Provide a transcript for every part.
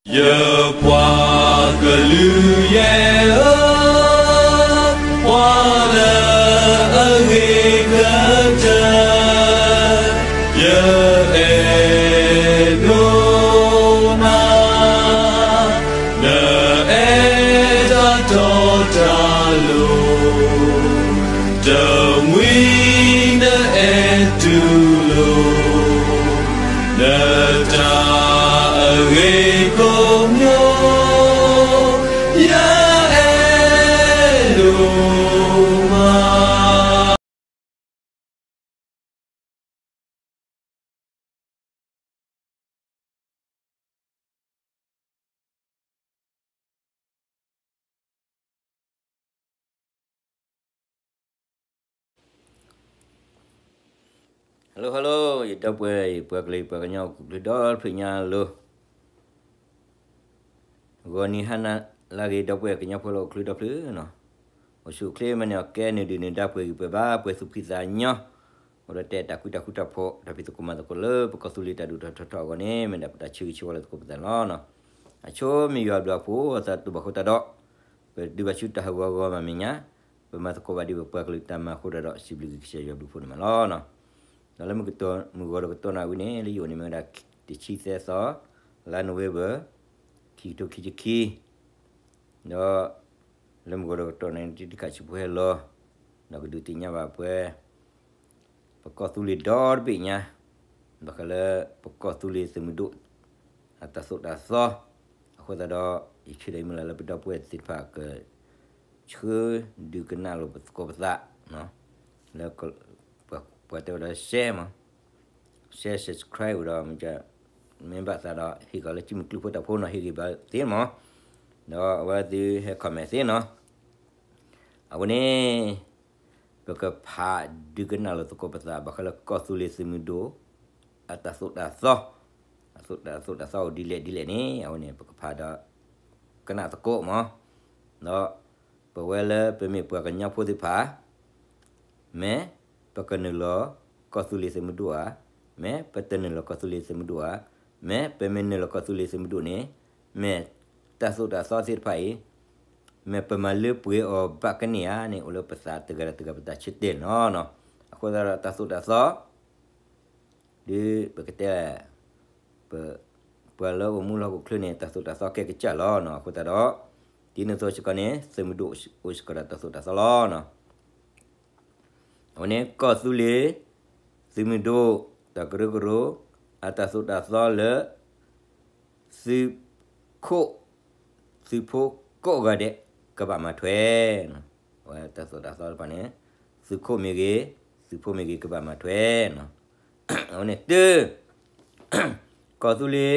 ယပှၤကလုာ်ယဲၢ်ဧၢ, ပှၤလၢအဂ့ၤကတၢၢ်, ယအဲၣ်ဒိးနၤ, နအဲၣ်တၢ်တီတၢ်လိၤ, တမှံၤနအဲၣ်တူၢ်လိာ် နတၢ်အဂ့ၤကိးမံၤ, ယအဲၣ်ဒိးမး. Hello hello, ယဒီပုၢ်ဝဲၢ် ယပှၤကလုာ် ယပှၤကညီ ကလုာ်ဒီဖျၢၣ်ညါလိၤ ဂီၤနံၤဟါနၤလၢအဂ့ၤ ဒီပုၢ်ဝဲၢ်ကညီဖိလၢအိၣ်ချ့ဒီဖျၢၣ်နီၤ, အိၣ်ဆူၣ်အိၣ်ချ့မ့ၢ်န့ၣ် အကဲနုာ်ဒုၣ်နုာ်ဒါ ပှဲၤဂံၢ်ပှဲၤဘါ ပှဲၤသူၣ်ဖှံသးညီ, အိၣ်ဒီးတဲတၢ်ကွံတၢ်ဃူတၢ်ဖိး တၢ်ဖံးသကိးမၤသကိးလၢပကီၢ်သူလ့ၤတၢ်ဒိၣ်ထီၣ်ထီထီၣ်အဂီၢ်န့ၣ် မ့ၢ်ဒၣ်ပတၢ်ဆၢဂ့ၤဆၢဝါလၢသကိးပသးန့ၣ်လီၤ. အဆိမ့ၢ်ယွၤအဘျုးအဖှိၣ် အသးတဘၣ်ဃိတၢ်ဒီး ပဒုးဘၣ်ဆူတၢ်ဟးဂီၤဂီၤမးမဲာ်ညါ, ပမၤသကိးဘၣ်ဒ်ပပှၤကလုာ်တၢ်မၤအဃိဒီး စံးဘျုးက့ၤကစၢ်ယွၤဘျုးဖှိၣ်န့ၣ်မးလီၤ. ဒီးလၢမုၢ်ကတီၢ်မုၢ်ဂီၤဒီးကတီၢ်နၣ်ဝံၤန့ၣ် လၢယအိၣ်န့ၣ်မ့ၢ်ဝဲဒၣ် တဆံသၢသီ လါနိၣ်ဝ့ဘၢၣ် ခံကထိခံဆံခံ, ဒီးလၢမုၢ်ဂီၤဒီးကတီၢ်န့ၣ် တံၤတံၤခးဆံးဖိဟဲလီၤ, ဒီးကဒုးသ့ၣ်ညါဘၣ်ပှၤ ပကီၢ်သူလ့ၤဒီတဘ့ၣ်ညါ, ဘၣ်ဃးလၢပကီၢ်သူလ့ၤသုးမုၢ်ဒိၣ် အတၢ်သိၣ်တၢ်သီ, အဃိသတးဒီး ယဆၢဒီးမုၢ်လၢ်လၢပဒီပုၢ်ဝဲၢ်သ့ၣ်တဖၣ်က ဆှၢဒုးကနၣ်လိာ်သကိးပသး, လၢ ပှၤတဲဝဲဒၣ် share မး, share subscribe ဝဲဒီး မ့ၢ်ဘၣ်သးဒီး ဟ့ၣ်ကီးလၢစုမုၢ်ကျုၢ်ဖိတၢ်ဖိနီၤ ဟ့ၣ်ဂံၢ်ဘါသ့မး, ဒီးအဝဲသုဟဲ comment သ့နီၤ, အဝဲန့ၣ် ပကဖးဒုးကနၣ်လိာ်သကိးပသး ဘၣ်ဃးလၢကီၢ်သူလ့ၤသုးမုၢ်ဒိၣ် အတၢ်သိၣ်တၢ်သီ, အတၢ်သိၣ်တၢ်သီအိၣ်ဒ်လဲၣ်ဒ်လဲၣ်န့ၣ် အဝဲန့ၣ် ပကဖးဒီး ကနၣ်သကိးမး, ဒီးပဝဲလၢပမ့ၢ်ပှၤကညီဖိသ့ၣ်တဖၣ် မ့ၢ်ပကနုာ်လီၤကီၢ်သူလ့ၤသုးမုၢ်ဒိၣ်ဧါ, မ့ၢ်ပတနုာ်လီၤကီၢ်သူလ့ၤသုးမုၢ်ဒိၣ်ဧါ, မ့ၢ်ပမ့ၢ်နုာ်လီၤကီၢ်သူလ့ၤသုးမုၢ်ဒိၣ်န့ၣ် မ့ၢ်တၢ်သိၣ်တၢ်သီသ့ၣ်တဖၣ်အံၤ မ့ၢ်ပမၤလၢပှဲၤအီၤဘၣ်ကန့ၢ်ဧါန့ၣ် အိၣ်လၢပသးတဂၤဒီးတဂၤပသးဆၢတဲာ်န့ၣ်လီၤ. အဃိသတးဒီးတၢ်သိၣ်တၢ်သီ ဒ်ပကတဲ ပ ပှၤလၢအိၣ်မူလၢဟီၣ်ခိၣ်ချၢန့ၣ် တၢ်သိၣ်တၢ်သီကဲကစၢ်လီၤ. အဃိသတးဒီး ဒ်န့ၣ်အသိးစ့ၢ်ကီးန့ၣ် သုးမုၢ်ဒိၣ်အိၣ်စ့ၢ်ကီးဒီးတၢ်သိၣ်တၢ်သီလီၤ. အဝဲန့ၣ် ကီၢ်သူလ့ၤ သုးမုၢ်ဒိၣ် တၢ်ကရၢကရိ အတၢ်သိၣ်တၢ်သီလၢ သုးခိၣ် သုးဖိကိးဂၤဒဲး ကဘၣ်မၤထွဲ အဝဲတၢ်သိၣ်တၢ်သီတဖၣ်န့ၣ် သုးခိၣ်မ့ၢ်ဂ့ၤ သုးဖိမ့ၢ်ဂ့ၤ ကဘၣ်မၤထွဲ အဝဲန့ၣ်တၢ ကီၢ်သူလ့ၤ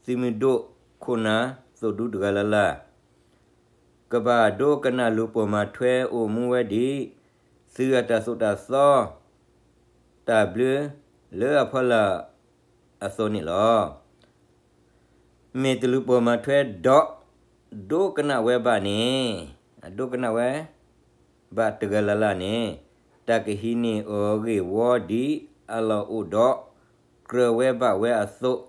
သုးမုၢ်ဒိၣ် ခိၣ်နၢ်သိၣ်ဒူတဂၤလၢ်လၢ် ကဘၣ်ဒိကနၣ်လူၤပိာ်မၤထွဲအိၣ်မူဝဲဒ် သုးအတၢ်သိၣ်တၢ်သီ တၢ်ဘျၢလၢအဖီလာ်အသိးန့ၣ်လီၤ. မ့ၢ်တလူၤပိာ်မၤထွဲဒီး ဒိကနၣ်ဝဲဘၣ်န့ၣ် အဒိကနၣ်ဝဲ ဘၣ်တဂၤလၢ်လၢ်န့ၣ် တၢ်ကဟံးန့ၢ်အီၤဂ့ၢ်ဝီဒ်အလီၢ်အိၣ်ဒီး ကြၢးဝဲဘၣ်ဝဲအသိး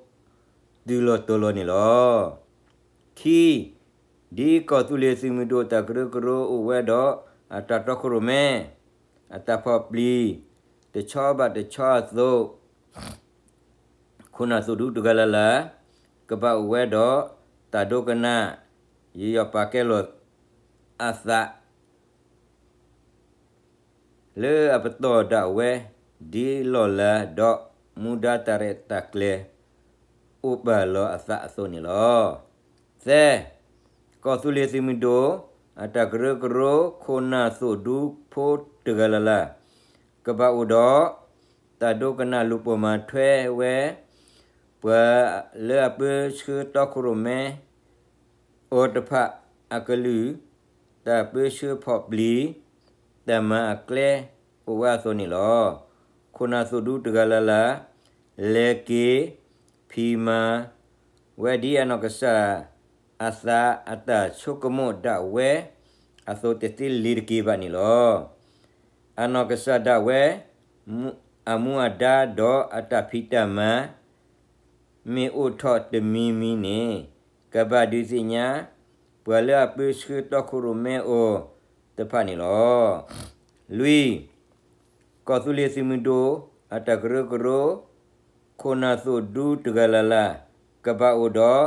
တုၤလီၤတီၤလီၤန့ၣ်လီၤ. ခံ ဒ်ကီၢ်သူလ့ၤသုးမုၢ်ဒိၣ်တၢ်ကရၢကရိအိၣ်ဝဲဒီး အတၢ်တီခိၣ်ရိၣ်မဲ အတၢ်ဖီၣ်ပျံၤ တဆီဘၣ်တဆီအသိး ခိၣ်နၢ်သိၣ်ဒူတဂၤလၢ်လၢ် ကဘၣ်အိၣ်ဝဲဒီး တၢ်ဒိကနၣ် ယယီၣ်ပာ်ကဲလိာ်အသး လၢအပတီၢ်ဒၣ်ဝဲ ဒ်လီၢ်လၤဒီး မူဒါတၢ်ရဲၣ်တၢ်ကျဲၤ အိၣ်ပာ်လီၤအသးအသိးန့ၣ်လီၤ. သၢ ကီၢ်သူလ့ၤသုးမုၢ်ဒိၣ် အတၢ်ကရၢကရိ ခိၣ်နၢ်သိၣ်ဒူဖိတဂၤလၢ်လၢ် ကဘၣ်အိၣ်ဒီး တၢ်ဒိကနၣ်လူၤပိာ်မၤထွဲဝဲ ပှၤလၢအပၢဆှၢတီခိၣ်ရိၣ်မဲ အီၤတဖၣ်အကလုၢ် တၢ်ပၢဆှၢဖီၣ်ပျံၤ တၢ်မၤအကျဲအိၣ်ဝဲအသိးန့ၣ်လီၤ. ခိၣ်နၢ်သိၣ်ဒူတဂၤလၢ်လၢ် လဲၤက့ၤဖံးမၤဝဲဒ်အနီၢ်ကစၢ်အသးအတၢ်ဆိကမိၣ်ဒၣ်ဝဲ အသိးတသ့လၢၤတက့ၤဘၣ်န့ၣ်လီၤ. အနီၢ်ကစၢ်ဒၣ်ဝဲ အမူအဒါဒီးအတၢ်ဖံးတၢ်မၤ မ့ၢ်အိၣ်ထီၣ်တမံၤမံၤန့ၣ် ကဘၣ်ဒုးသ့ၣ်ညါ ပှၤလၢအပၢဆှၢတီခိၣ်ရိၣ်မဲအီၤတဖၣ်န့ၣ်လီၤ. လွံၢ်, ကီၢ်သူလ့ၤသုးမုၢ်ဒိၣ် အတၢ်ကရၢကရိ ခိၣ်နၢ်သိၣ်ဒူတဂၤလၢ်လၢ် ကဘၣ်အိၣ်ဒီး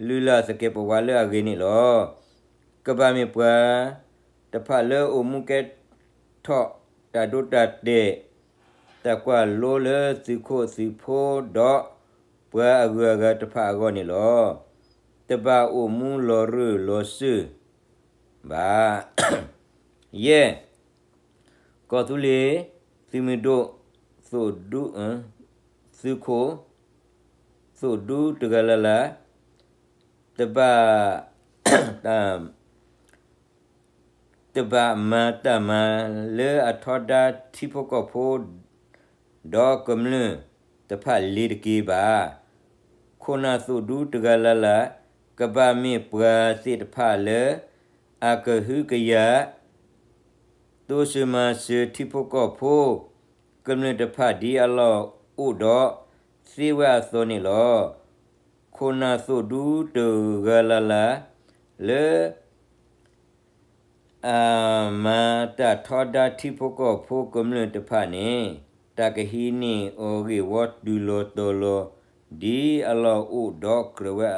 လုၢ်လၢ်သကဲးပဝးလၢအဂ့ၤန့ၣ်လီၤ. ကဘၣ်မ့ၢ်ပှၤတဖၣ်လၢအိၣ်မူကဲထီၣ် တၢ်ဒိတၢ်တဲာ် တၢ်ကွၢ်လိလၢသုးခိၣ်သုးဖိဒီး ပှၤအဂုၤအဂၤတဖၣ်အဂီၢ်န့ၣ်လီၤ. တဘၣ်အိၣ်မူလီၤရၢၢ်လီၤစၢၢ်ဘၣ်. ယဲၢ်, ကီၢ်သူလ့ၤသုးမုၢ်ဒိၣ် သိၣ်ဒူ, သုးခိၣ် သိၣ်ဒူတဂၤလၢ်လၢ် တဘၣ် တဘၣ်မၤတၢ်မၤလၢအထီဒါထံဖိကီၢ်ဖိ ဒီးကမျၢၢ်တဖၣ်လ့ၤတက့ၤဘၣ်. ခိၣ်နၢ်သိၣ်ဒူတဂၤလၢ်လၢ် ကဘၣ်မ့ၢ်ပှၤသ့ၣ်တဖၣ်လၢ အကဟုကယာ် တိစၢၤမၤစၢၤထံဖိကီၢ်ဖိ ကမျၢၢ်တဖၣ်ဒ်အလီၢ်အိၣ်ဒီးသ့ဝဲအသိးန့ၣ်လီၤ. ခိၣ်နၢ်သိၣ်ဒူတဂၤလၢ်လၢ် လၢ အမၤတၢ်ထီဒါထံဖိကီၢ်ဖိကမျၢၢ်တဖၣ်န့ၣ် တၢ်ကဟံးန့ၢ်အီၤဂ့ၢ်ဝီတုၤလီၤတီၤလီၤ ဒ်အလီၢ်အိၣ်ဒီးကြၢးဝဲ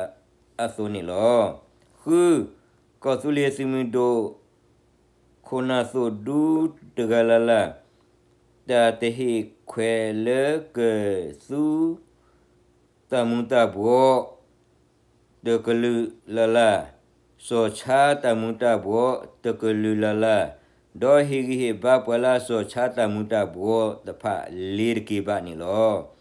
အသိးန့ၣ်လီၤ. ဃု, ကီၢ်သူလ့ၤသုးမုၢ်ဒိၣ် ခိၣ်နၢ်သိၣ်ဒူတဂၤလၢ်လၢ် တၢ်တဟ့ၣ်ခွဲးလၢကသူ တၢ်မူၤတၢ်ဘှီး တကလုာ်လၢ်လၢ်, စီၤဆါတၢ်မူၤတၢ်ဘှီး တကလုာ်လၢ်လၢ်, ဒီးဟ့ၣ်ဂံၢ်ဟ့ၣ်ဘါပှၤလၢအစီၤဆါတၢ်မူၤတၢ်ဘှီးတဖၣ်လ့ၤတက့ၤဘၣ်န့ၣ်လီၤ.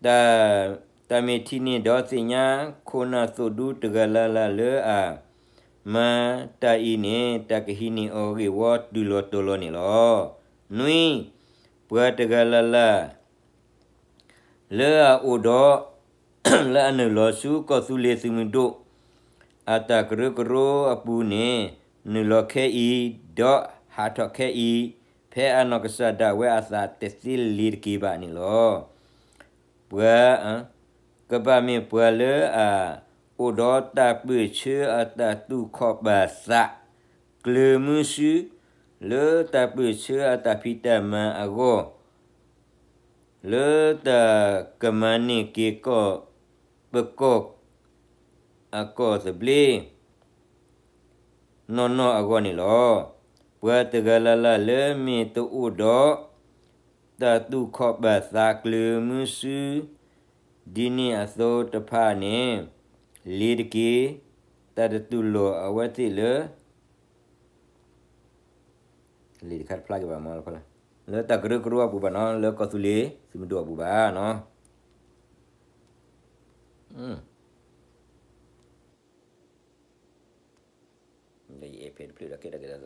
တၢ်, တၢ်မ့ၢ်ထံၣ်န့ၢ်ဒီးသ့ၣ်ညါ ခိၣ်နၢ်သိၣ်ဒူတဂၤလၢ်လၢ်လၢအမၤတၢ်အံၤန့ၣ် တၢ်ကဟံးန့ၢ်အီၤဂ့ၢ်ဝီတုၤလီၤတီၤလီၤန့ၣ်လီၤ. နွံ, ပှၤတဂၤလၢ်လၢ် လၢအအိၣ်ဒီး လၢအနုာ်လီၤဆူကီၢ်သူလ့ၤသုးမုၢ်ဒိၣ် အတၢ်ကရၢကရိအပူၤန့ၣ် နုာ်လီၤခဲအံၤ ဒီးဟးထီၣ်ခဲအံၤ ဖဲအနီၢ်ကစၢ်ဒၣ်ဝဲအသးတသ့လ့ၤတက့ၤဘၣ်န့ၣ်လီၤ. ပှၤ, ကဘၣ်မ့ၢ်ပှၤလၢအအိၣ်ဒီးတၢ်ပၢၢ်ဆၢအတၢ်သူၣ်ခီၣ်ပာ်သး ကျၢၤမုဆူ လၢတၢ်ပၢၢ်ဆၢအတၢ်ဖံးတၢ်မၤအဂီၢ် လၢတၢ်ကမၤန့ၢ်က့ၤကီၢ်ပကီၢ်အကီၢ်သဘျ့ နီၢ်နီၢ်အဂီၢ်န့ၣ်လီၤ. ပှၤတဂၤလၢ်လၢ်လၢမ့ၢ်တအိၣ်ဒီး တၢ်သူၣ်ခီၣ်ပာ်သးကျၢၤမုဆူ ဒ်န့ၣ်အသိးတဖၣ်န့ၣ် လ့ၤတက့ၤ တၢ်တတူၢ်လိာ်အဝဲသ့ၣ်လၢ လံာ်တခါတဖျါက့ၤဘၣ်မးလီၤဖဲလၢ လၢတၢ်ကရၢကရိအပူၤဘၣ်နီၤ လၢကီၢ်သူလ့ၤသုးမုၢ်ဒိၣ်အပူၤဘၣ်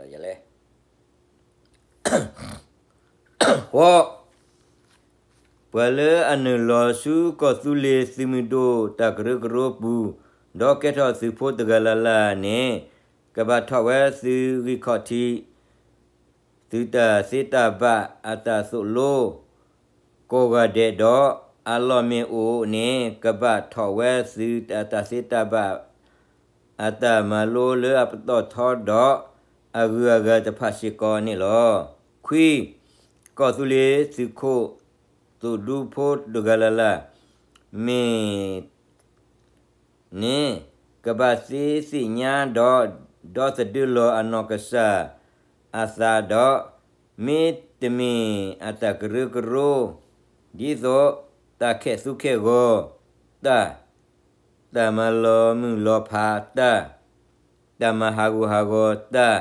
နီၤ. ဃိး, ပှၤလၢအနုာ်လီၤဆူကီၢ်သူလ့ၤသုးမုၢ်ဒိၣ်တၢ်ကရၢကရိပူၤ ဒီးကဲထီၣ်သုးဖိတဂၤလၢ်လၢ်န့ၣ် ကဘၣ်ထီၣ်ဝဲသုးဂံၢ်ခီၣ်ထံး သုးတၢ်သ့တၢ်ဘၣ်အတၢ်သိၣ်လိ ကိးဂၤဒဲးဒီး အလီၢ်မ့ၢ်အိၣ်န့ၣ် ကဘၣ်ထီၣ်ဝဲသုးတၢ်သ့တၢ်ဘၣ် အတၢ်မၤလိလၢအပတီၢ်ထီဒီး အဂုၤအဂၤတဖၣ်စ့ၢ်ကီးန့ၣ်လီၤ. ခွံ, ကီၢ်သူလ့ၤသုးခိၣ် သုးဒူဖိတဂၤလၢ်လၢ် မ့ၢ် န့ၣ် ကဘၣ်သ့သ့ၣ်ညါဒီး ဒီသဒၢလီၤအနီၢ်ကစၢ်အသးဒီး မ့တမ့ၢ်အတၢ်ကရၢကရိ ဒ်သိး တၢ်ခဲးသူခဲးဂီၤတၢ်, တၢ်မၤလီၤမုၢ်လီၤဖးတၢ်, တၢ်မၤဟးဂူာ်ဟးဂီၤတၢ်,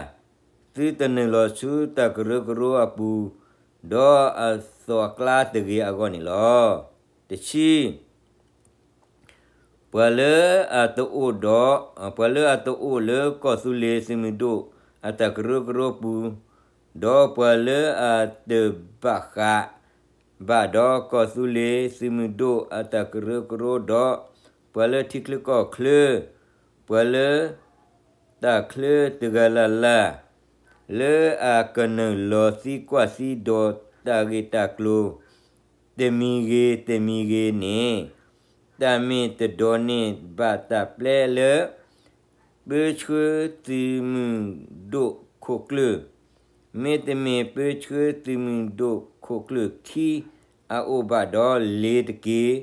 သုတနုာ်လီၤဆူတၢ်ကရၢကရိအပူၤ ဒီးအသိးအကျါတဂ့ၤအဂီၢ်န့ၣ်လီၤ. တဆံ ပှၤလၢအတအိၣ်ဒီး, ပှၤလၢအတအိၣ်လၢကီၢ်သူလ့ၤသုးမုၢ်ဒိၣ်အတၢ်ကရၢကရိပူၤ, ဒီးပှၤလၢအတဘၣ်ဃးဘၣ်ဒီးကီၢ်သူလ့ၤသုးမုၢ်ဒိၣ်အတၢ်ကရၢကရိဒီး ပှၤလၢထံချၢကီၢ်ချၢ, ပှၤလၢ တၢ်ချၢတဂၤလၢ်လၢ် လၢအကနုာ်လီၤသံကွၢ်သံဒိးတၢ်ဂ့ၢ်တၢ်ကျိၤ တမံၤဂ့ၤတမံၤဂ့ၤန့ၣ်, တၢ်မ့ၢ်တဒိးန့ၢ်ဘၣ်တၢ်ပျဲလၢ ပၢဆှၢသုးမုၢ်ဒိၣ်ခိၣ်ကျၢၢ်, မ့တမ့ၢ်ပၢဆှၢသုးမုၢ်ဒိၣ်ခိၣ်ကျၢၢ်ခံအအိၣ်ဘၣ်ဒီး လ့ၤတက့ၤ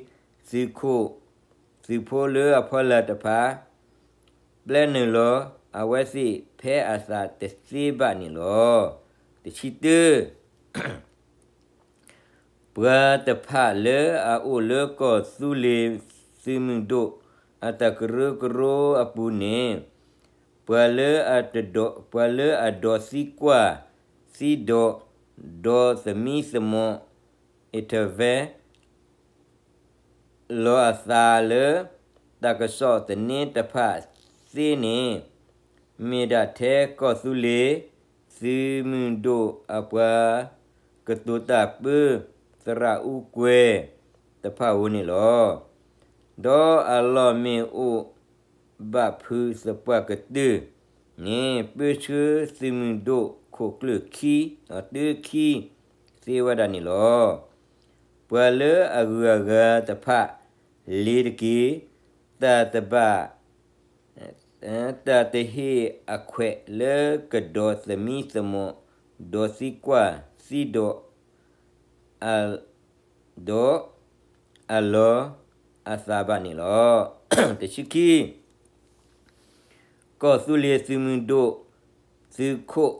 သုးခိၣ်သုးဖိလၢအဖီလာ်တဖၣ် ပျဲနုာ်လီၤ အဝဲသ့ၣ်ဖဲအသးတသ့ဘၣ်န့ၣ်လီၤ. တဆံတၢ ပှၤတဖၣ်လၢအအိၣ်လၢကီၢ်သူလ့ၤသုးမုၢ်ဒိၣ် အတၢ်ကရၢကရိအပူၤန့ၣ် ပှၤလၢအတဒိး ပှၤလၢအဒိးသံကွၢ် သံဒိး ဒီးသမံသမိး intervene လီၤအသးလၢ တၢ်ကစီၣ်သန့တဖၣ်သ့န့ၣ် မ့ၢ်ဒၣ်ထဲကီၢ်သူလ့ၤသုးမုၢ်ဒိၣ်အပှၤကတိၤတၢ်ပၢ သရၣ်အူကွဲၤတဖၣ်ဧိၤန့ၣ်လီၤ. ဒီးအလီၢ်မ့ၢ်အိၣ်ဘၣ်ဖုးသပှၢ်ကတၢၢ်န့ၣ် ပၢဆှၢသုးမုၢ်ဒိၣ်ခိၣ်ကျၢၢ်ခံ အတၢခံ သ့ဝဲဒၣ်န့ၣ်လီၤ. ပှၤလၢအဂုၤအဂၤတဖၣ် လ့ၤတက့ၤ တၢ်တဘၣ် တၢ်တဟ့ၣ်အခွဲးလၢကဒီးသမံသမိး ဒီးသံကွၢ်သံဒိး ဒီး အလီၤအသးဘၣ်န့ၣ်လီၤ. တဆံခံ ကီၢ်သူလ့ၤသုးမုၢ်ဒိၣ် သုးခိၣ်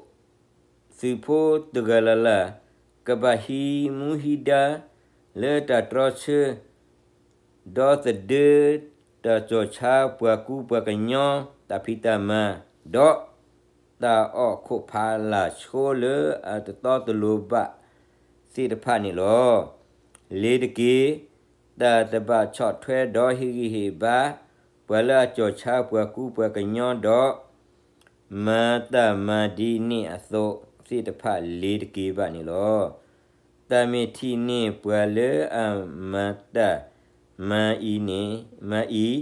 သုးဖိတဂၤလၢ်လၢ် ကဘၣ်ဟံးမူဟံးဒါ လၢတၢ်တြီဆၢ ဒီသဒၢ တၢ်ကၠီၣ်ဆါပှၤကူပှၤကညီ တၢ်ဖံးတၢ်မၤ ဒီး တၢ်အီၣ်ခိၣ်ဖးလာ်ဆိလၢအတတီတလိၤဘၣ်သ့ၣ်တဖၣ်န့ၣ်လီၤ. လ့ၤတက့ၤ တၢ်တဘၣ်ဆီၣ်ထွဲဒီးဟ့ၣ်ဂံၢ်ဟ့ၣ်ဘါ ပှၤလၢအကၠီၣ်ဆါပှၤကူပှၤကညီဒီး မၤတၢ်မၤဒ်န့ၣ်အသိးသ့ၣ်တဖၣ်လ့ၤတက့ၤဘၣ်န့ၣ်လီၤ. တၢ်မ့ၢ်ထံၣ်န့ၢ်ပှၤလၢအမၤတၢ်မၤအံၤန့ၣ် မၤအံၤ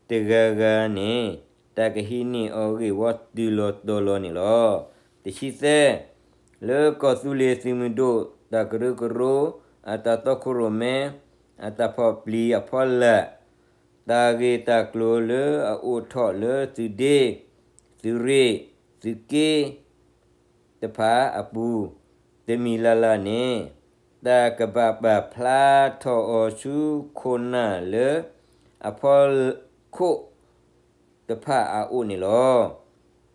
တဂၤဂၤန့ၣ် တၢ်ကဟံးန့ၢ်အီၤဂ့ၢ်ဝီတုၤလီၤတီၤလီၤန့ၣ်လီၤ. တဆံသၢ လၢကီၢ်သူလ့ၤသုးမုၢ်ဒိၣ် တၢ်ကရၢကရိ အတၢ်တီခိၣ်ရိၣ်မဲ အတၢ်ဖီၣ်ပျံၤအဖီလာ် တၢ်ဂ့ၢ်တၢ်ကျိၤလၢအအိၣ်ထီၣ်လၢသုးဒ့ သုးရ့ၣ် သုးက့ တဖၣ်အပူၤ တမံၤလၢ်လၢ်န့ၣ် တၢ်ကဘၣ်ပာ်ဖျါထီၣ်အီၤဆူခိၣ်နၢ်လၢအဖီခိၣ်တဖၣ်အအိၣ်န့ၣ်လီၤ.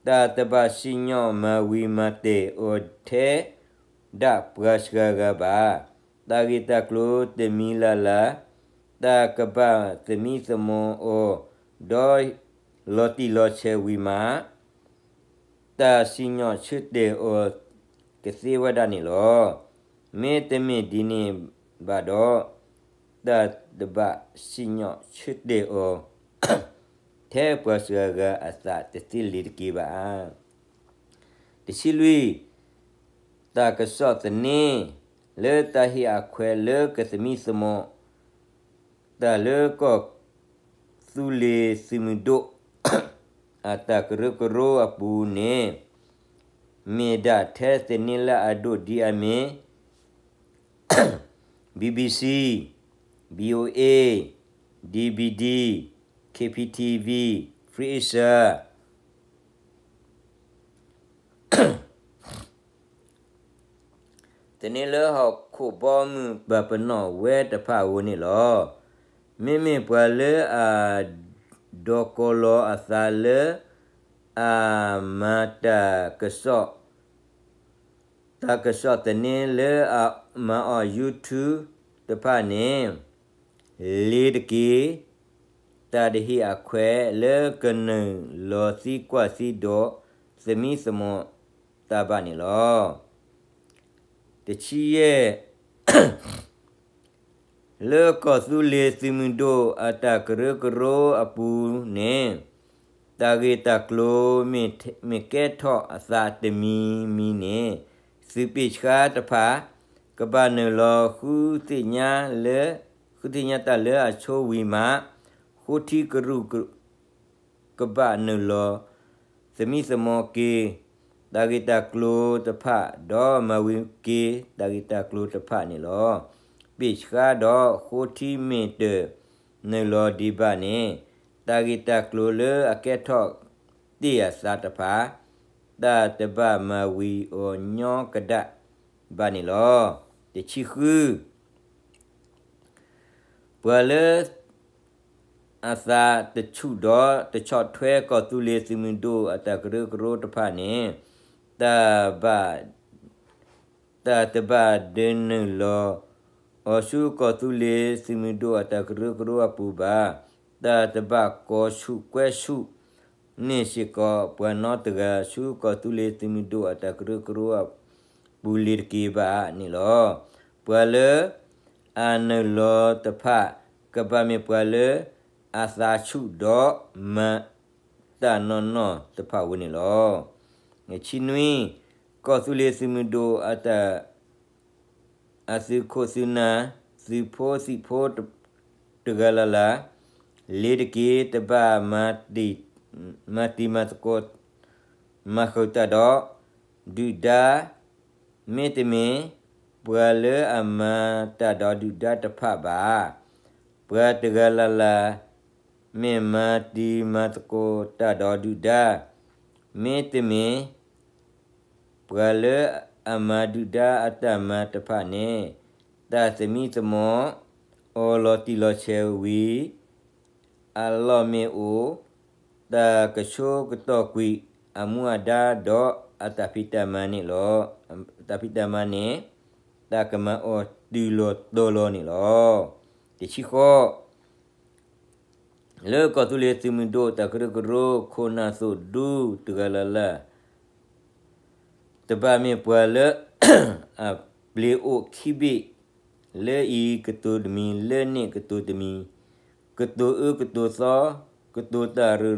တၢ်တဘၣ်စံၣ်ညီၣ်မၤဝံၤမၤတဲာ်အီၤထဲဒၣ်ပှၤစှၤဂၤဘၣ်. တၢ်ဂ့ၢ်တၢ်ကျိၤတမံၤလၢ်လၢ် တၢ်ကဘၣ်သမံသမိးအီၤ ဒီးလီၤတံၢ်လီၤဆဲးဝံၤမး တၢ်စံၣ်ညီၣ်ဆၢတဲာ်အီၤကသ့ဝဲဒၣ်န့ၣ်လီၤ. မ့တမ့ၢ်ဒ်န့ၣ်ဘၣ်ဒီး တၢ်တဘၣ်စံၣ်ညီၣ်ဆၢတဲာ်အီၤ ထဲပှၤစှၤဂၤအသးတသ့လ့ၤတက့ၤဘၣ်. တဆံလွံၢ် တၢ်ကစီၣ်သန့ လၢတၢ်ဟ့ၣ်အခွဲးလၢကသမံသမိး တၢ်လၢကီၢ်သူလ့ၤသုးမုၢ်ဒိၣ် အတၢ်ကရၢကရိအပူၤန့ၣ် မ့ၢ်ဒၣ်ထဲသန့လၢအဒိၣ်ဒံးအမ့ၢ် BBC, VOA, DVB, KPTV, Free Asia သန့လၢဟီၣ်ခိၣ်ဘီမုၢ်ပှၤပနီၣ်ဝဲတဖၣ်အဂီၢ်န့ၣ်လီၤ. မ့မ့ၢ်ပှၤလၢအ ဒီးကိးလီၤအသးလၢ အမၤတၢ်ကစီၣ် တၢ်ကစီၣ်သန့လၢအမၤအီၤ YouTube တဖၣ်န့ၣ် လ့ၤတက့ၤ တၢ်တဟ့ၣ်အခွဲးလၢကနုာ်လီၤသံကွၢ်သံဒိး သမံသမိးတၢ်ဘၣ်န့ၣ်လီၤ. တဆံယဲၢ် လၢကီၢ်သူလ့ၤသုးမုၢ်ဒိၣ်အတၢ်ကရၢကရိအပူၤန့ၣ် တၢ်ဂ့ၢ်တၢ်ကျိၤမ့ၢ်ကဲထီၣ်အသးတမံၤမံၤန့ၣ် သုးပ့ၢ်ဆှါတဖၣ် ကဘၣ်နုာ်လီၤဃုသ့ၣ်ညါလၢ ဃုသ့ၣ်ညါတၢ်လၢအဆိဝံၤမး ဃိထံကရူၢ် ကဘၣ်နုာ်လီၤ သမံသမိးက့ၤ တၢ်ဂ့ၢ်တၢ်ကျိၤတဖၣ် ဒီးမၤဝံၤက့ၤ တၢ်ဂ့ၢ်တၢ်ကျိၤတဖၣ်န့ၣ်လီၤ. ပ့ၢ်ဆှါဒီးဃိထံမ့ၢ်တ နုာ်လီၤဒံးဘၣ်န့ၣ်, တၢ်ဂ့ၢ်တၢ်ကျိၤလၢအကဲထီၣ်တ့ၢ်အသးတဖၣ်, တၢ်တဘၣ်မၤဝံၤအီၤညီကဒၣ်ဘၣ်န့ၣ်လီၤ. တဆံဃု ပှၤလၢအသးတဆူၣ်ဒီးတဆီၣ်ထွဲ ကီၢ်သူလ့ၤသုးမုၢ်ဒိၣ်အတၢ်ကရၢကရိတဖၣ်န့ၣ်, တၢ်ဘၣ် တၢ်တဘၣ်ဒုးနုာ်လီၤအီၤဆူ ကီၢ်သူလ့ၤသုးမုၢ်ဒိၣ်အတၢ်ကရၢကရိအပူၤဘၣ်. တၢ်တဘၣ်ကိးဆူၣ်ကွဲဆူၣ်န့ၢ်စ့ၢ်ကီးပှၤနီတဂၤဆူ ကီၢ်သူလ့ၤသုးမုၢ်ဒိၣ်အတၢ်ကရၢကရိအပူၤလ့ၤတက့ၤဘၣ်န့ၣ်လီၤ. ပှၤလၢအနုာ်လီၤတဖၣ် ကဘၣ်မ့ၢ်ပှၤလၢအသးဆူၣ်ဒီးမၤ တၢ်နီၢ်နီၢ်တဖၣ်ဝဲန့ၣ်လီၤ. ဆံနွံ ကီၢ်သူလ့ၤသုးမုၢ်ဒိၣ်အတၢ် အသုးခိၣ်သုးနၢ် သုးဖိသံၣ်ဖိ တဂၤလၢ်လၢ် လ့ၤတက့ၤ တဘၣ်မၤတံၤမၤသကိး မၤဃုာ်တၢ်ဒီးဒုၣ်ဒါ မ့တမ့ၢ် ပှၤလၢအမၤတၢ်ဒီးဒုၣ်ဒါတဖၣ်ဘၣ်. ပှၤတဂၤလၢ်လၢ် မ့ၢ်မၤတံၤမၤသကိးတၢ်ဒီးဒုၣ်ဒါ မ့တမ့ၢ် ပှၤလၢအမၤဒုၣ်ဒါအတၢ်မၤတဖၣ်န့ၣ်, တၢ်သမံသမိးအီၤလီၤတံၢ်လီၤဆဲးဝံၤအလီၢ်မ့ၢ်အိၣ်, တၢ်ကဆိကတီၢ်ကွံာ်အမူအဒါဒီးအတၢ်ဖံးတၢ်မၤန့ၣ်လီၤ. တၢ်ဖံးတၢ်မၤန့ၣ် တၢ်ကမၤအီၤတုၤလီၤတီၤလီၤန့ၣ်လီၤ. တဆံဃိး လၢကီၢ်သူလ့ၤသုးမုၢ်ဒိၣ်တၢ်ကရၢကရိ ခိၣ်နၢ်သိၣ်ဒူတဂၤလၢ်လၢ် တဘၣ်မ့ၢ်ပှၤလၢ အပျ့ၤအိၣ်ခံဘ့ၣ် လၢအံၤကတိၤတမံၤ လၢန့ၣ်ကတိၤတမံၤ, ကတိၤအၢကတိၤသီ, ကတိၤတၢ်ရၢၢ်ရၢၢ်စၢၢ်စၢၢ်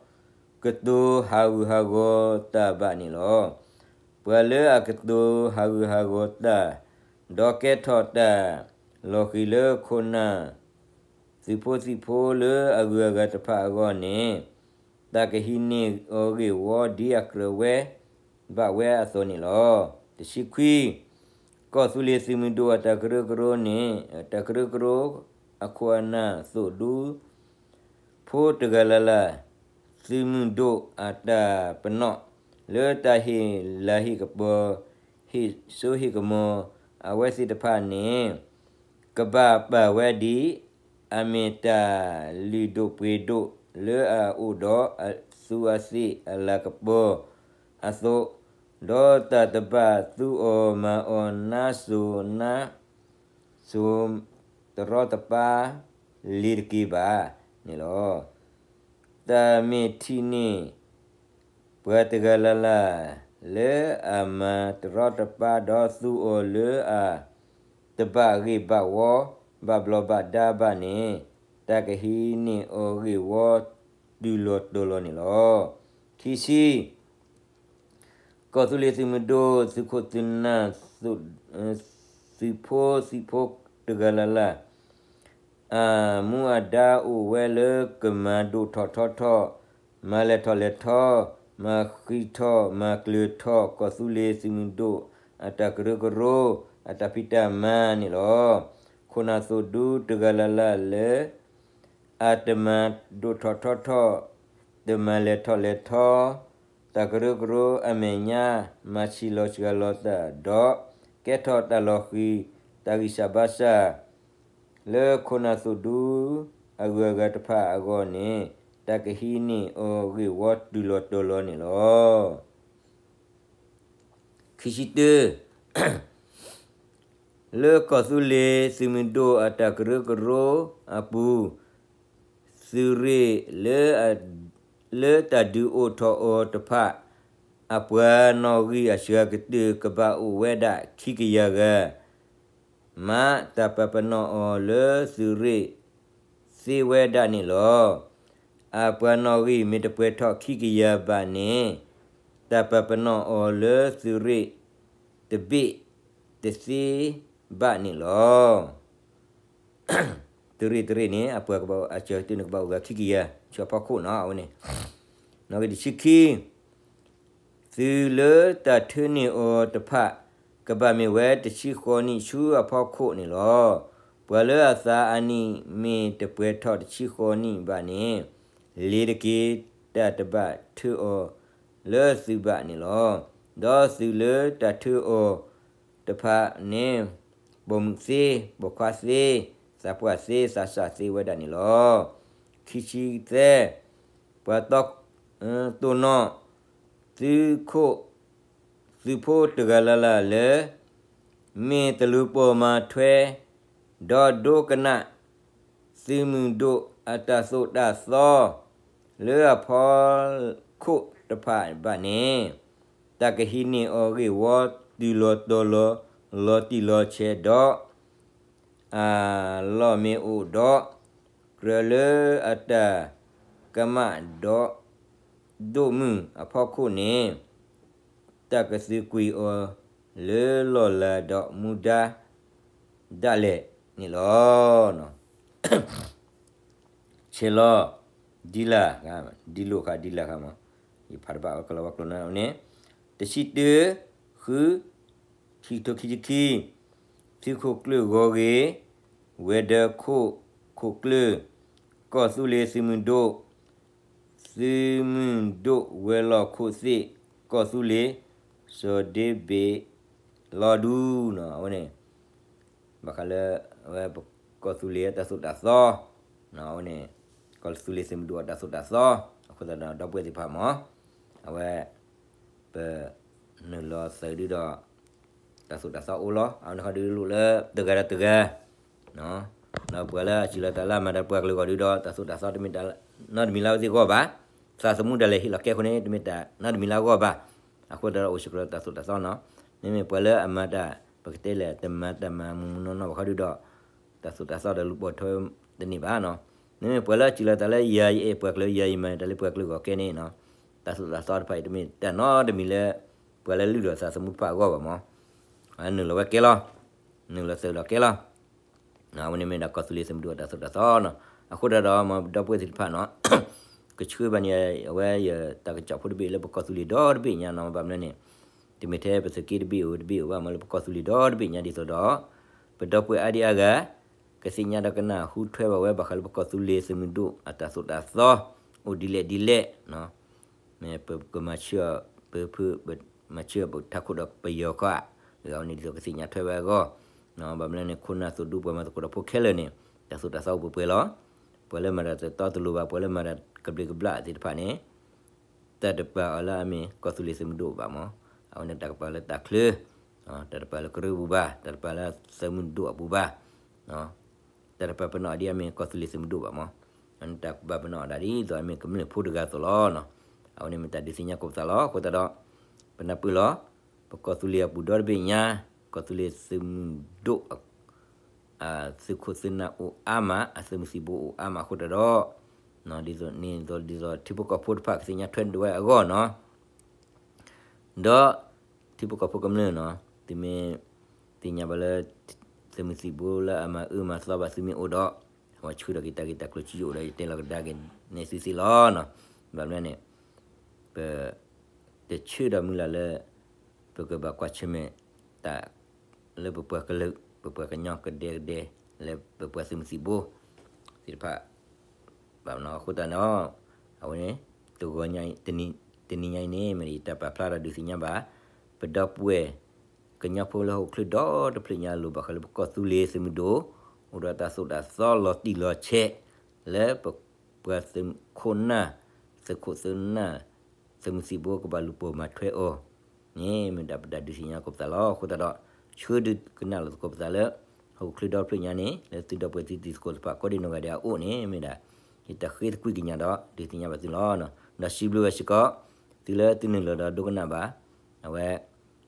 ဒီး ကတိၤဟးဂူာ်ဟးဂီၤတၢ်ဘၣ်န့ၣ်လီၤ. ပှၤလၢအကတိၤဟးဂူာ်ဟးဂီၤတၢ်, ဒီးကဲထီၣ်တၢ်လီၤဃံၤလၢခိၣ်နၢ် သုးဖိသံၣ်ဖိလၢအဂုၤအဂၤတဖၣ်အဂီၢ်န့ၣ်, တၢ်ကဟံးန့ၢ်အီၤဂ့ၢ်ဝီဒ်အကြၢးဝဲ ဘၣ်ဝဲအသိးန့ၣ်လီၤ. တဆံခွံ, ကီၢ်သူလ့ၤသုးမုၢ်ဒိၣ်အတၢ်ကရၢကရိန့ၣ်, တၢ်ကရၢကရိအခိၣ်အနၢ်သိၣ်ဒူ ဖိတဂၤလၢ်လၢ်, သုးမုၢ်ဒိၣ်အတၢ်ပနီၣ် လၢတၢ်ဟ့ၣ်လၤဟ့ၣ်ကပီၤ ဟ့ၣ်စိဟ့ၣ်ကမီၤ အဝဲသ့ၣ်တဖၣ်န့ၣ် ကဘၣ်ပာ်ဝဲဒ် အမ့ၢ်တၢ်လုၢ်ဒိၣ်ပှ့ၤဒိၣ်လၢအအိၣ်ဒီးအသူးအသ့ၣ်အလၤကပီၤအသိး, ဒီးတၢ်တဘၣ်သူအီၤမၤအီၤနါစိၤနါစိၤ တရီတပါလ့ၤတက့ၤဘၣ်န့ၣ်လီၤ. တၢ်မ့ၢ်ထံၣ်န့ၢ် ပှၤတဂၤလၢ်လၢ် လၢအမၤတရီတပါဒီးသူအီၤလၢအတဘၣ်ဂ့ၢ်ဘၣ်ဝီ ဘၣ်ဘျီးဘၣ်ဒါဘၣ်န့ၣ်, တၢ်ကဟံးန့ၢ်အီၤဂ့ၢ်ဝီတုၤလီၤတီၤလီၤန့ၣ်လီၤ. ခံဆံ ကီၢ်သူလ့ၤသုးမုၢ်ဒိၣ် သုးခိၣ်သုးနၢ် သုးဖိသံၣ်ဖိတဂၤလၢ်လၢ် အမူအဒါအိၣ်ဝဲလၢကမၤဒိၣ်ထီၣ်ထီထီၣ်, မၤလဲၤထီၣ်လဲၤထီ, မၤဃံးထီၣ်မၤကျၢၤထီၣ် ကီၢ်သူလ့ၤသုးမုၢ်ဒိၣ်အတၢ်ကရၢကရိ အတၢ်ဖံးတၢ်မၤန့ၣ်လီၤ. ခိၣ်နၢ်သိၣ်ဒူတဂၤလၢ်လၢ်လၢ အတမၤဒိၣ်ထီၣ်ထီထီၣ်, တမၤလဲၤထီၣ်လဲၤထီ, တၢ်ကရၢကရိအမဲာ်ညါ မၤဆံးလီၤစှၤလီၤတၢ်ဒီး ကဲထီၣ်တၢ်လီၤဃံၤ တၢ်ဂံၢ်စၢ်ဘါစၢ် လၢခိၣ်နၢ်သိၣ်ဒူ အဂုၤအဂၤတဖၣ်အဂီၢ်န့ၣ် တၢ်ကဟံးန့ၢ်အီၤဂ့ၢ်ဝီတုၤလီၤတီၤလီၤန့ၣ်လီၤ. ခံဆံတၢ လၢကီၢ်သူလ့ၤသုးမုၢ်ဒိၣ်အတၢ်ကရၢကရိအပူၤ, သုးရ့ၣ်လၢ လၢတၢ်ဒုးအိၣ်ထီၣ်အီၤတဖၣ်, အပှၤနီၣ်ဂံၢ်အစှၤကတၢၢ်ကဘၣ်အိၣ်ဝဲဒၣ်ခံကယၤဂၤ မ့ၢ်တၢ်ပာ်ပနီၣ်အီၤလၢသုးရ့ၣ်သ့ဝဲဒၣ်န့ၣ်လီၤ. အပှၤနီၣ်ဂံၢ်မ့ၢ်တပှဲၤထီၣ်ခံကယၤဘၣ်န့ၣ်, တၢ်ပာ်ပနီၣ်အီၤလၢသုးရ့ၣ်တဘ့ၣ်တသ့ဘၣ်န့ၣ်လီၤ. သုးရ့ၣ်တရ့ၣ်န့ၣ် အပှၤကဘၣ်အစှၤကတၢၢ်န့ၣ်ကဘၣ်အိၣ်ဂၤခံကယၤ ဆူအဖီခိၣ်နီၤ အဝဲန့ၣ် နီၣ်ဂံၢ်တဆံခံ သုးလၢတၢ်ထၢန့ၢ်အီၤတဖၣ် ကဘၣ်မ့ၢ်ဝဲတဆံဃိးနံၣ်ဆူအဖီခိၣ်န့ၣ်လီၤ. ပှၤလၢအသးအနံၣ်မ့ၢ်တပှဲၤထီၣ်တဆံဃိးနံၣ်ဘၣ်န့ၣ်, လ့ၤတက့ၤတၢ်တဘၣ်ထၢအီၤလၢသုးဘၣ်န့ၣ်လီၤ. ဒီးသုးလၢတၢ်ထၢအီၤတဖၣ်န့ၣ်, ပိာ်မုၣ်သ့, ပိာ်ခွါသ့, သးပှၢ်သ့, သးစၢ်သ့ဝဲဒၣ်န့ၣ်လီၤ. ခံဆံသၢ, ပှၤတီ တိၢ်နီၣ် သုးခိၣ် သုးဖိတဂၤလၢ်လၢ်လၢ မ့ၢ်တလူၤပိာ်မၤထွဲ ဒီးဒိကနၣ် သုးမုၢ်ဒိၣ်အတၢ်သိၣ်တၢ်သီ လၢအဖီခိၣ်တဖၣ်ဘၣ်န့ၣ်, တၢ်ကဟံးန့ၢ်အီၤဂ့ၢ်ဝီတုၤလီၤတီၤလီၤ လီၤတံၢ်လီၤဆဲးဒီး အလီၢ်မ့ၢ်အိၣ်ဒီး ကြၢးလၢအတၢ်ကမၣ်ဒီး ဒိၣ်မုၢ်အဖီခိၣ်န့ၣ်, တၢ်ကသုးကွံာ်အီၤလၢလီၢ်လၤဒီးမူဒါ ဒၣ်လဲာ်န့ၣ်လီၤ. ဆဲးလီၤ ဒ်လၢ်, ဒ်လိၣ်ဃာ်ဒ်လၢ်ဃာ်မး, ယဖးတဘၣ်ဝဲကလီၤဝဲကျိၤန့ၣ်, တဆံတၢ, ဃု, ခံကထိခံဆံခံ, သုးခိၣ်ကျၢၢ်ဂီၤဂ့ၤ, ဝဲၤဒၢးခိၣ်, ခိၣ်ကျၢၢ်, ကီၢ်သူလ့ၤသုးမုၢ်ဒိၣ်, သုးမုၢ်ဒိၣ်ဝဲၤလီၢ်ခိၣ်သ့ၣ်, ကီၢ်သူလ့ၤ, စီၤဒ့ဘ့ၣ်လီၤဒူ, အဝဲန့ၣ် ဘၣ်ဃးလၢ အဝဲပကီၢ်သူလ့ၤအတၢ်သိၣ်တၢ်သီ, အဝဲန့ၣ် ကီၢ်သူလ့ၤသုးမုၢ်ဒိၣ်အတၢ်သိၣ်တၢ်သီ, အဃိသတးဒီး ဒီပုၢ်ဝဲၢ်သ့ၣ်တဖၣ်မး, အဝဲ ပနုာ်လီၤသုးဒုဒီး တၢ်သိၣ်တၢ်သီအိၣ်လီၤ. အဝဲန့ၣ်ဃီဒုလိၣ်လၢတဂၤဒီးတဂၤ ဒီးပှၤလၢအစံးလီၤတၢ်လၢအမၤတၢ်ပှၤကလုာ်အဂီၢ်ဒုဒီး တၢ်သိၣ်တၢ်သီတမ့ၢ်တၢ်နီတမံၤလၢအဝဲသ့ၣ်အဂီၢ်ဘၣ်. သးသမူဒၣ်လဲာ်ဟ့ၣ်လီၤကဲအဃိန့ၣ် တမ့ၢ်တၢ်နီတမံၤလၢအဂီၢ်ဘၣ်. အဃိသတးဒီးအိၣ်စ့ၢ်ကီးလၢတၢ်သိၣ်တၢ်သီနီၤ. မ့မ့ၢ်ပှၤလၢအမၤတၢ် ပကတဲလဲၣ် တမၤတၢ်မၤမူမူနီၢ်နီၢ်ဘၣ်ဃီဒုဒီး တၢ်သိၣ်တၢ်သီဒီးလူၤပိာ်ထွဲတန့ၢ်ဘၣ်နီၤ. မ့မ့ၢ်ပှၤလၢအစံးလီၤတၢ်လၢယၤယအဲၣ်ပှၤကလုာ် ယၤယမၤတၢ်လၢပှၤကလုာ်အဂီၢ်ကဲန့ၣ်နီၤ, တၢ်သိၣ်တၢ်သီတဖၣ်အံၤတမ့ၢ်တၢ်နီတမံၤလၢ ပှၤလၢလုၢ်ဒိၣ်သးသမူတဖၣ်အဂီၢ်ဘၣ်မး. နုာ်လီၤဝဲကဲလီၤ, နုာ်လီၤသုးလီၤကဲလီၤ. အဝဲန့ၣ်မ့ၢ်ဒၣ်ကီၢ်သူလ့ၤသုးမုၢ်ဒိၣ်အတၢ်သိၣ်တၢ်သီနီၤ. အဃိသတးဒီး မ်ဒီပုၢ်ဝဲၢ်သ့ၣ်တဖၣ်နီၤ, ကဆှၢဘၣ်န့ၣ် အဝဲယတၢ်ကစီၣ်ဖိတဘ့ၣ်လၢပကီၢ်သူလ့ၤဒီတဘ့ၣ်ညါနီၤ. ဘၣ်မနုၤန့ၣ် တမ့ၢ်ထဲပသုးက့တဘ့ၣ်ဧိၤတဘ့ၣ်ဧိၤဘၣ် မ့ၢ်လၢပကီၢ်သူလ့ၤဒီတဘ့ၣ်ညါဒ်သိးဒီး ပဒီပုၢ်ဝဲၢ်အါဒံအါဂၤ ကသ့ၣ်ညါဒီးကနၢ်ဟူထွဲဘၣ်ဝဲ ဘၣ်ဃးလၢပကီၢ်သူလ့ၤသုးမုၢ်ဒိၣ်အတၢ်သိၣ်တၢ်သီ အိၣ်ဒ်လဲၣ်ဒ်လဲၣ် မ့ၢ်ပကမၤဆၢအီၤ ပဖု မၤဆၢအီၤပထးခိၣ်ဒီးပယီၤခီဧါ, အဝဲန့ၣ်ဒ်သိးကသ့ၣ်ညါထွဲဝဲအဂီၢ်, ဘၣ်မနုၤန့ၣ် ခိၣ်နၢ်သိၣ်ဒူပှၤမၤသကိးတၢ်ဖိခဲလၢာ်န့ၣ် တၢ်သိၣ်တၢ်သီအိၣ်ပှဲၤပှဲၤလီၤ. ပှၤလၢမၤတၢ်တတီတလိၤဘၣ် ပှၤလၢမၤတၢ်တတီတလိၤဘၣ်ပှၤလၢမၤတၢ်ကဘျံးကဘျၣ်သ့ၣ်တဖၣ်န့ၣ် တၢ်တပာ်အီၤလၢအမ့ၢ်ကီၢ်သူလ့ၤသုးမုၢ်ဒိၣ်ဘၣ်မး, အဝဲန့ၣ်တၢ်ကပာ်လၢတၢ်ချၢ, တၢ်တပာ်လၢကရၢပူၤဘၣ်, တၢ်တပာ်လၢသုးမုၢ်ဒိၣ်အပူၤဘၣ်, တၢ်တပာ်ပနီၣ်အီၤဒ်အမ့ၢ်ကီၢ်သူလ့ၤသုးမုၢ်ဒိၣ်ဘၣ်မး, အဝဲန့ၣ်တၢ်ကပာ်ပနီၣ်အီၤဒၣ်ဒ်သိးအမ့ၢ်ကမျၢၢ်ဖိတဂၤအသိးလီၤ. အဝဲန့ၣ်မ့ၢ်တၢ်ဒုးသ့ၣ်ညါကိးပသးလီၤ. အဃိသတးဒီး ပနၢ်ပၢၢ်လီၤ, ပကီၢ်သူလ့ၤအပူၤဒီတဘ့ၣ်ညါ, ကီၢ်သူလ့ၤသုးမုၢ်ဒိၣ် သုးခိၣ်သုးနၢ်အိၣ်အါမး, အသုးမုၢ်သံၣ်ဘိအိၣ်အါမးအဃိသတးဒီး, ဒ်သိးန့ၣ်ဒ်သိး ထံဖိကီၢ်ဖိတဖၣ်ကသ့ၣ်ညါထွဲဝဲအဂီၢ်နီၤ, ဒီးထံဖိကီၢ်ဖိကမျၢၢ်နီၤ, သုမ့ၢ်သ့ၣ်ညါဘၣ်လၢ သုးမုၢ်သံၣ်ဘိလၢအမၤအၢမၤသီဘၣ်သုမ့ၢ်အိၣ်ဒီး, အဝဲဆှၢဒီးက့ၤတၢ်ဂ့ၢ်တၢ်ကျိၤကံအိၣ်ဒီး ယတဲလီၤကဒါက့ၤန့ၢ်သုသ့လီၤ. ဘၣ်မနုၤန့ၣ် ပ တဆၢဒီးမုၢ်လၢ်လၢ ပကဘၣ်ကွၢ်ဆၢၣ်မဲာ်တၢ် လၢပပှၤကလုာ် ပပှၤကညီကဒဲကဒဲ လၢပပှၤသုးမုၢ်သံၣ်ဘိသ့ၣ်တဖၣ် ဘၣ်မနီၤအဃိသတးန့ၣ်, အဝဲန့ၣ် တဂီၤညါ တနံၤညါအံၤန့ၣ် မ့ၢ်ယတၢ်ပာ်ဖျါဒီးဒုးသ့ၣ်ညါဘၣ် ပဒီပုၢ်ဝဲၢ် ကညီဖိလၢဟီၣ်ခိၣ်ချၢဒီတဖျၢၣ်ညါအလိၤ ဘၣ်ဃးလၢပကီၢ်သူလ့ၤသုးမုၢ်ဒိၣ် အိၣ်ဒီးတၢ်သိၣ်တၢ်သီလီၤတံၢ်လီၤဆဲး လၢပပှၤသုးခိၣ်နၢ် သုးခိၣ်သုးနၢ် သုးမုၢ်သံၣ်ဘိကဘၣ်လူၤပိာ်မၤထွဲအီၤန့ၣ် မ့ၢ်ဒၣ်ပတၢ်ဒုးသ့ၣ်ညါကိးပသးလီၤ. အဃိသတးဒီး ဆှၢဒုးကနၣ်လီၤသကိးပသးလၢ ဟီၣ်ခိၣ်ချၢဒီတဖျၢၣ်ညါန့ၣ် လၢသုဒီပုၢ်ဝဲၢ်သုတံၤသကိးတဖၣ် ကိးဒံနီၢ်ဂၤဒဲးအအိၣ်န့ၣ် မ့ၢ်ဒၣ် ယတၢ်ဃ့သကွံာ်ကညးဒီး ဒုးသ့ၣ်ညါဘၣ်သုလီၤ. ဒီးစံးဘျုးဝဲစ့ၢ်ကီး သုလၢသုနုာ်လီၤဒီးဒိကနၣ်ဘၣ် အဝဲ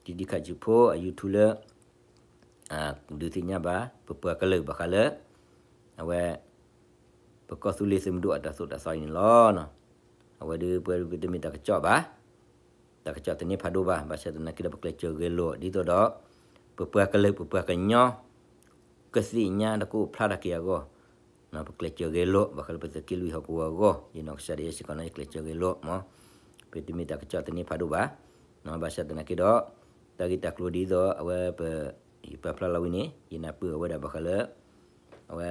တံၤဒံခးစူဖိအ YouTube လၢ ဒုးသ့ၣ်ညါဘၣ် ပပှၤကလုာ်ဘၣ်ဃးလၢ အဝဲ ပကီၢ်သူလ့ၤသုးမုၢ်ဒိၣ်အတၢ်သိၣ်တၢ်သီအံၤန့ၣ်လီၤ. အဝဲဒုးပဝဲဒုးတမ့ၢ်တၢ်ကစီၣ်ဘၣ်, တၢ်ကစီၣ်တန့ၢ်ဖးဒိၣ်ဘၣ်, ဘၣ်ဆၣ်သနာ်က့ဒီးပကျဲးစၢးဂဲၤလိာ် ဒ်သိးဒီး ပပှၤကလုာ်ပပှၤကညီ ကသ့ၣ်ညါဒီးကအိၣ်ဖျါထီၣ်က့ၤအဂီၢ် ပကျဲးစၢးဂဲၤလိာ် ဘၣ်ဃးလၢပသုးက့လွံၢ်ဟီၣ်ကဝီၤအဂီၢ် ယနီၢ်ကစၢ်ဒၣ်ယဲစ့ၢ်ကီးန့ၣ် ယကျဲးစၢးဂဲၤလိာ်မး, ပတမ့ၢ်တၢ်ကစီၣ်တန့ၢ်ဖးဒိၣ်ဘၣ်, ဘၣ်ဆၣ်သနာ်က့ဒီး တၢ်ဂ့ၢ်တၢ်ကျိၤဒ်သိးအဝဲပ ယပာ်ဖျါလီၤဝံၤန့ၣ် ယနၢ်ပၢၢ်အဝဲဒၣ်ဘၣ်ဃးလၢ အဝဲ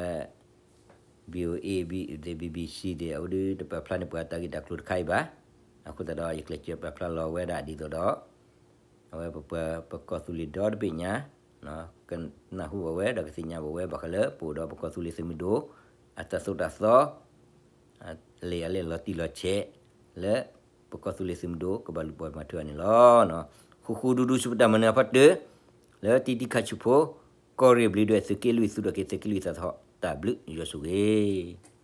VOA သ့ၣ် BBC သ့ၣ် အဝဲဒုးတပာ်ဖျါန့ၢ်ပှၤတၢ်ဂ့ၢ်တၢ်ကျိၤတခါအံၤဘၣ်. အဃိသတးဒီး ယကျဲးစၢးပာ်ဖျါလီၤဝဲဒၣ်ဒ်သိးဒီး အဝဲပပှၤပကီၢ်သူလ့ၤဒီတဘ့ၣ်ညါ ကနၢ်ဟူဘၣ်ဝဲ ဒီးကသ့ၣ်ညါဘၣ်ဝဲ ဘၣ်ဃးလၢပအိၣ်ဒီးပကီၢ်သူလ့ၤသုးမုၢ်ဒိၣ် အတၢ်သိၣ်တၢ်သီ အလဲၢ်အလဲၢ်လီၤတံၢ်လီၤဆဲး လၢပကီၢ်သူလ့ၤသုးမုၢ်ဒိၣ် ကဘၣ်လူၤပိာ်မၤထွဲအီၤန့ၣ်လီၤ. ဃူဃူဒူဒူဆူပတၢ်မၤနၢၤအဖီတၢၢ် လၢတံၤတံၤခးဆူၣ်ဖိ ကီၢ်ရ့ၣ်ဘျုးဒွဲၣ်သုးက့လွံၢ် သုးဒီးက့ၤသုးက့လွံၢ်သးသဟီၣ် တၢ်ဘျုးယွၤဆိၣ်ဂ့ၤ